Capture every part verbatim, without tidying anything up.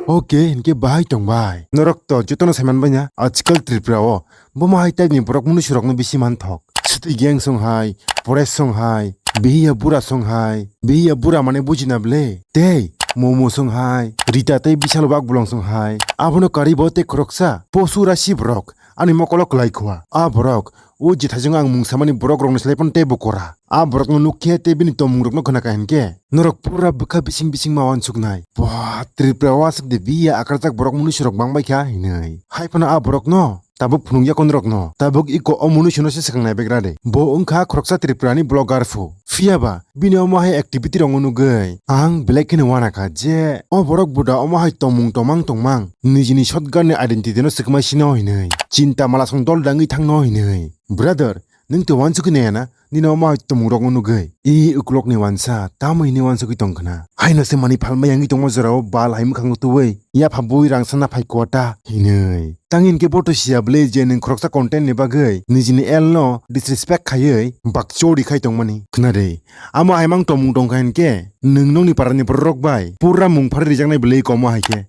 Oke, hinkhe bahai tong bai. Norok to jotono saiman banya, ajkal Tripura o bomo hai type ni borok munusurokno bisi manthok. Siti gang song hai, Pores song hai, Bihiya Bura song hai, Bihiya Bura mane bujina ble. Tei Momo song hai, Rita tei Bisal Wak Bolong song hai. Abono karibo tei khoroksa posu rasi borok. Ani mokolo kwlai khua. A borok, o jithajwng ang mung samani borok rokni slai phano teibo kora. A borokno nukkhe tei bini tongmung rokno khna kha hinkhe, norok pura bwkha bising bising ma uansuknai. Ba, Tripura o aswk de biya akarjak borok munusurok bang bai kha hinwi. Hai phano a borokno tabuk phunuk yakon rokno. Tabuk iko o munusuno se swkang nai begra de. Bo wngkha khoroksa Tripura ni blogger phu. Phiya ba, bini omo hai activity rokno nugwi ang belai kheno uana kha je o borok buda omo hai tongmung tongmang tongmang nijini shotgun ni identity no swkma sino hinwi chinta malasong dol dangwi thangno hinwi. Brother, nwng to uansukwi naiya na? Nini omo hai tongmung rokno nugwi. I uklok ni uansa, tamo hini uansukwi tong khna. Haino se mani phalma yangwi tongma jorao bal hai mwkhang tubui. Yapha bui rang sana phai kwata hinwi. Tang hinkhe bo to siya bwle je nwng khoroksa content ni bagwi nijini L no disrespect khaiwi bakchori khai tongmani. Khna de, amo hai mang tongmung tongkha hinkhe nwng nokni parani borok bai pura mung phari rijaknai bwle komo hai khe.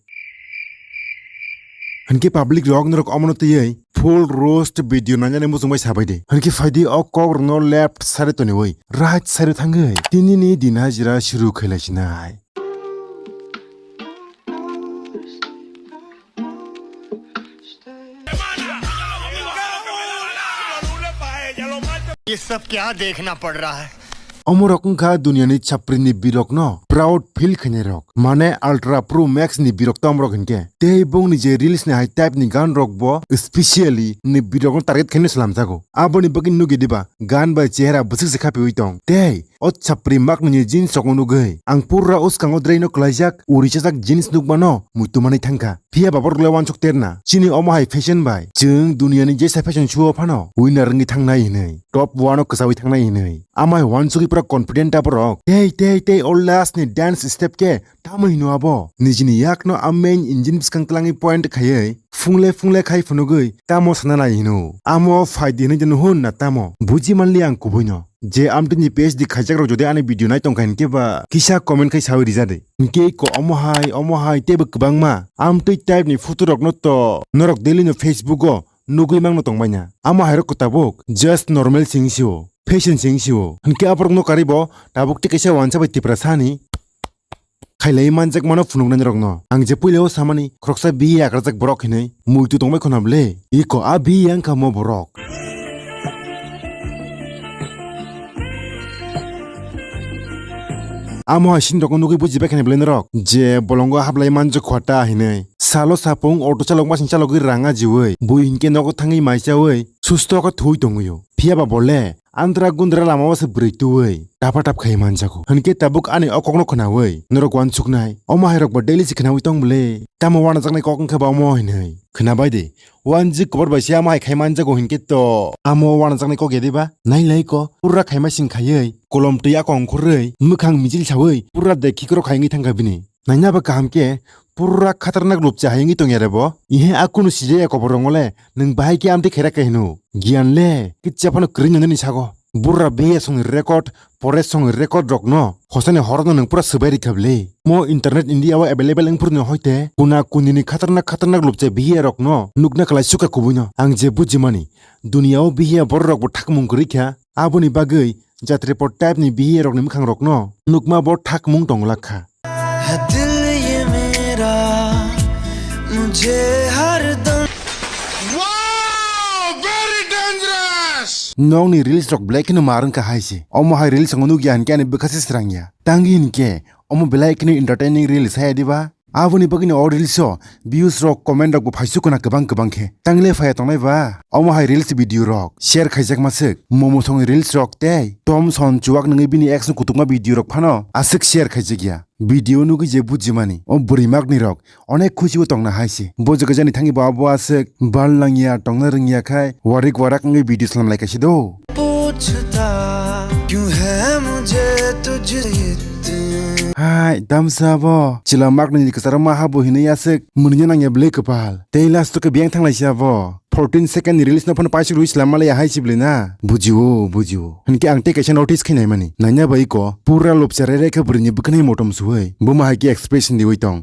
Hinkhe public rok norok omono twiwi full roast video nainani muchung bai sabai de. Hinkhe phaidi o kok rokno left side toniwi right side thangwi tinini din hajira shuru khailaisinai. ये सब क्या देखना पड़ रहा है? Omorok wngkha duniani chapri ni birok no proud feel khainai rok. Mane Ultra Pro Max ni birok tamo rok hinkhe. Tei bongni je reels ni hai type ni gan rok bo specially ni birok no target khainai slamjago. Aboni bagwi nugi diba gan bai chehra bwswk se khapiwi tong. Tei o chapri mak ni jeans rok no nugwi ang pura uskango drai no kwlaijak uri chajak jeans nukmano muitu manwi thangkha. Phiya ba borok le uansuk terna. Chini omo hai fashion bai. Chwng duniani jesa fashion show o phano winner wngwi thangnai hinwi. Top one o kwchawi thangnai hinwi. Amai uansugwi pura confident ta borok. Tei, tei, tei, o last ni dance step khe tamo hino abo. Nijini yak no a main engine bwskang twlangwi point khaiwi. Phungle, phungle khai phunugwi tamo sana nai hino. Amo phaidi hinwi de nuhun na tamo. Buji manli ang kubui no. Je amtwini P H D khaijakrok jodi ani video nai tongkha hinkhe ba kisa comment khai sawi rija de. Hinkhe ko omo hai, omo hai teibo kwbangma amtwi type ni photo rokno to norok daily no Facebook o nugwi mangno tongbaina. Amo hairok ko tabuk just normal sing sio, fashion sing sio. Hinkhe aborokno karibo tabuk tei kaisa wansa bai Tiprasa ni khailai manjakmano phunuknai norokno. Ang je puilao samani khoroksa biya yakrajak borok hinwi muitu tongbai khwna bwle. Iko a biya wngkha mo borok. Amo hai sini rokno nugwi bujibai khwna bwle norok je bolongo hablai manjak khwata hinwi. Salo sapung auto chalok masing chalogwi rang ajiwi bui hinkhe nogo thangwi maichawi susto khe thwi tongwio. Phiya ba bole andra gundra lamao se bwrwi twiwi tapa tap khai manjago. Hinkhe tabuk ani o kokno khwnawi norok uansuknai. Omo hairok bo daily se khwnawi tong bwle. Tamo uanajaknai kok wngkha ba omo hinwi. Khwnabai de. Uanjik kobor bai se amo hai khai manjago hinkhe to. Amo uanajaknai kok ya de ba? Nailai ko. Pura khaima sing khaiwi. Kolom twi ako ongkhorwi. Mwkhang mijil sawi. Pura de khikrok khai wngwi thangkha bini. Naina ba kaham khe pura khatarnak lupcha hai wngwi tongya rebo. Ihe a kunu sijaya koborongole nwng bahai khe amtwi khaira khe hino. Giyan le kitsa phano kwrwi nonani sago. Burra biya songni record, pore songni record rokno hosani horokno nwng pura swbai rikha bwle. Mo internet India o available wngphuru ni hoite kuna kunini khatarnak khatarnak lupcha biya rokno nukna kwlai sukha kubuino. Ang je bujimani duniya o biya borok rokbo thakmung kwrwi kha. Aboni bagwi Jatripot type ni biya rokni mwkhang rokno nukma bo thakmung tongwlak kha. है दिल ये मेरा, मुझे हर दम। Wow, very dangerous. Nokni reels rok belai kheno mar wngkha hai se. Omo hai reels rok nukya hinkhe ani bwkha se srangya. Tangwi hinkhe omo belai kheno entertaining reels hai diba? Aboni bagwino o reels o views rok, comment rok bo phaisuk khna kwbang kwbang khe. Tangle phaiya tongnai ba? Omo hai reels video rok share khaijakma swk. Momo songni reels rok tei Tom Son chuwak nungwi bini ex no kutukma video rok phano aswk share khaijakya. Video nugwi je bujimani o bwrwi makni rok onek khusi o tongna hai se. Bo jaga jani thangwi bo abo aswk bal nangya tongna rwngya khai warik warak wngwi video slam lai kaisa do. पूछता क्यों है मुझे तुझसे इतना। Hai, damsa bo. Chila makni ni kwcharo ma habo hinwi aswk. Mwnwi nangya bwlwi kwpal. Tei last o khe biyang thang lai sia bo. Fourteen second ni reels no phano paisuk rwi slam malaya hai sibli na. Bujio, bujio. Hinkhe ang tei kaisa notice khai naimani. Nanya bai ko. Pura lopcha rere khe bwrwi ni bwkhwnai motom suwi. Buma hai khe expression diwi tong.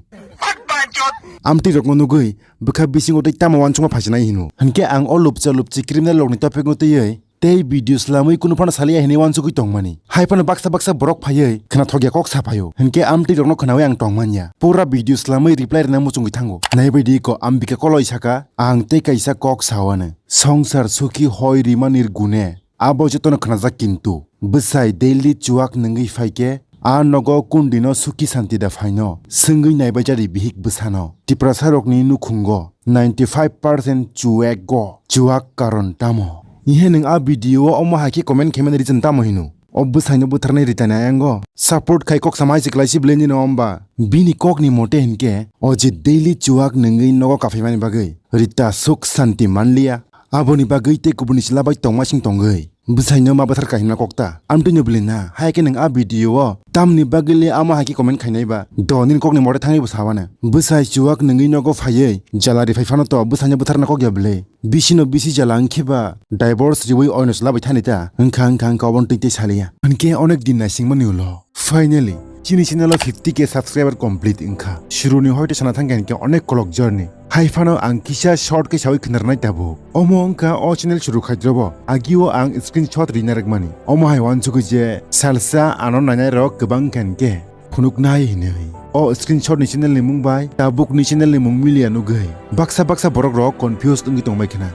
Amtwi rokno nugwi bwkha bisingo tei tamo uansukma phaisinai hino. Hinkhe ang o lupcha lupchi criminal rokni topic no twiwi tei video slamwi kunu phano saliya hinwi uansugwi tongmani. Hai phano baksa baksa borok phaiwi khwnathokya kok saphaio. Hinkhe amtwi rokno khwnawi ang tongmanya. Pura video slamwi reply rwna muchungwi thango. Naibaidi ko Ambika koloi saka, ang tei kaisa kok saoano. Songsar sukhi hoi rimanir gune. Abo jotono khnajak kintu. Bwsai daily chuak nungwi phaikhe, a nogo kundino sukhi santi da phaino. Swngwi naibaijadi bihik bwsano. Tiprasa rokni nukhungo ninety five percent chuek go. Chuak karon tamo? Ihe nwng a video o omo hai khe comment khaimani reason tamo hino? O bwsaino butharnai Ritani ayango support khai kok samai se klaisi bwlai nino omba? Bini kokni mote hinkhe o je daily chuak nungwi nogo kaphaimani bagwi Rita suk santi manliya. Aboni bagwi tei kubuni chwla bai tongma sing tongwi bwsaino ma bwthar kahimna kokta. Amtwino bwlwi na hai khe nwng a video o tamni bagwi le amo hai khe comment khainai ba? Do nini kokni mote thangwi bo sawana. Bwsai chuak nungwi nogo phaiwi jala riphai phano to bwsaino bwtharna kokya bwlwi? Bisino bisi jala wngkhe ba divorce riwi oino chwla bai thani ta? Wngkha, wngkha, wngkha, obo twi tei saliya. Hinkhe onek din naisingmani ulo finally chini channel o fifty K subscriber complete wngkha. Suruni hoite sana thangkha hinkhe onek kolok journey. Hai phano ang kisa short khe sawi khwnarnai tabuk. Omo wngkha o channel suru khaidrobo. Agio ang screenshot rina rwkmani. Omo hai uansugwi je salsa ano nainai rok kwbang kha hinkhe phunuknai hinwi. O screenshot ni channel ni mung bai tabuk ni channel ni mung miliya nugwi baksa baksa borok rok confused wngwi tongbai khna.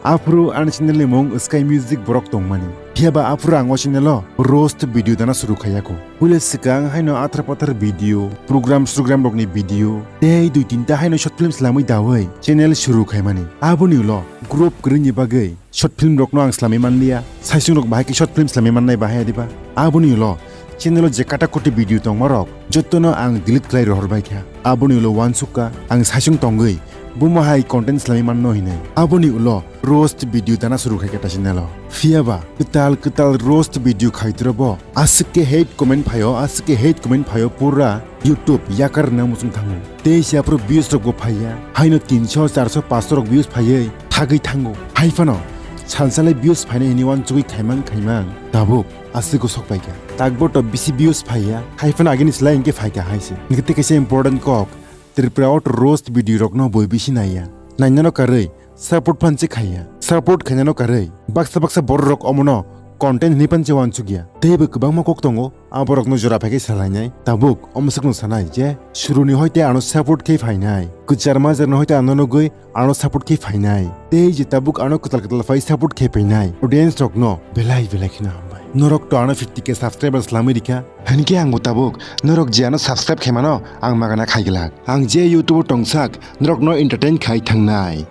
Aphuru ani channel ni mung Sky Music borok tongmani. Phiya ba aphuru ang o channel o roast video dana suru khaiya kho. Puila swkang haino athar pathar video, program srugram rokni video, tei dui tinta haino short film slamwi dawi channel suru khaimani. Aboni ulo group kwrwini bagwi short film rokno ang slamwi manliya. Saisung rok bahai khe short film slamwi mannai bahai adiba? Aboni ulo channel o je kata koti video tongma rok jotono ang delete khlai rohor bai kha. Aboni ulo uansukha ang saisung tongwi buma hai content slamwi manno hinwi. Aboni ulo roast video dana suru khai kha ta channel o. Phiya ba kwtal kwtal roast video khaitro bo aswk khe hate comment phaio, aswk khe hate comment phaio pura YouTube yakar rwna muchung thango. Tei se aphuru views rok bo phaiya. Haino tinso, charso, paanso rok views phaiwi thagwi thango. Hai phano salsalai views phainai hinwi uansugwi khaimang khaimang tabuk aswk go sok paikha. Takbo to bisi views phaiya. Hai phano agini slai hinkhe phaikha hai se. Hinkhe tei kaisa important kok. Tripura o to roast video rokno boi bisi naiya. Nainano karwi support phanse khaiya. Support khainano karwi baksa baksa borok rok omono content hinwi phanse uansukya. Teibo kwbangma kok tongo. Aborokno jora phaikhe salainai. Tabuk omosokno sanai je suruni hoite ano support khe phainai. Kwchar majarno hoite ano nugwi ano support khe phainai. Tei je tabuk ano kwtal kwtal phai support khe phainai audience rokno belai belai kheno hambai. Norok to ano fifty K subscribers lamwi rikha. Hinkhe angbo tabuk norok je ano subscribe khaimano ang magana khaiglak. Ang je YouTube o tongsak norokno entertain khai thangnai.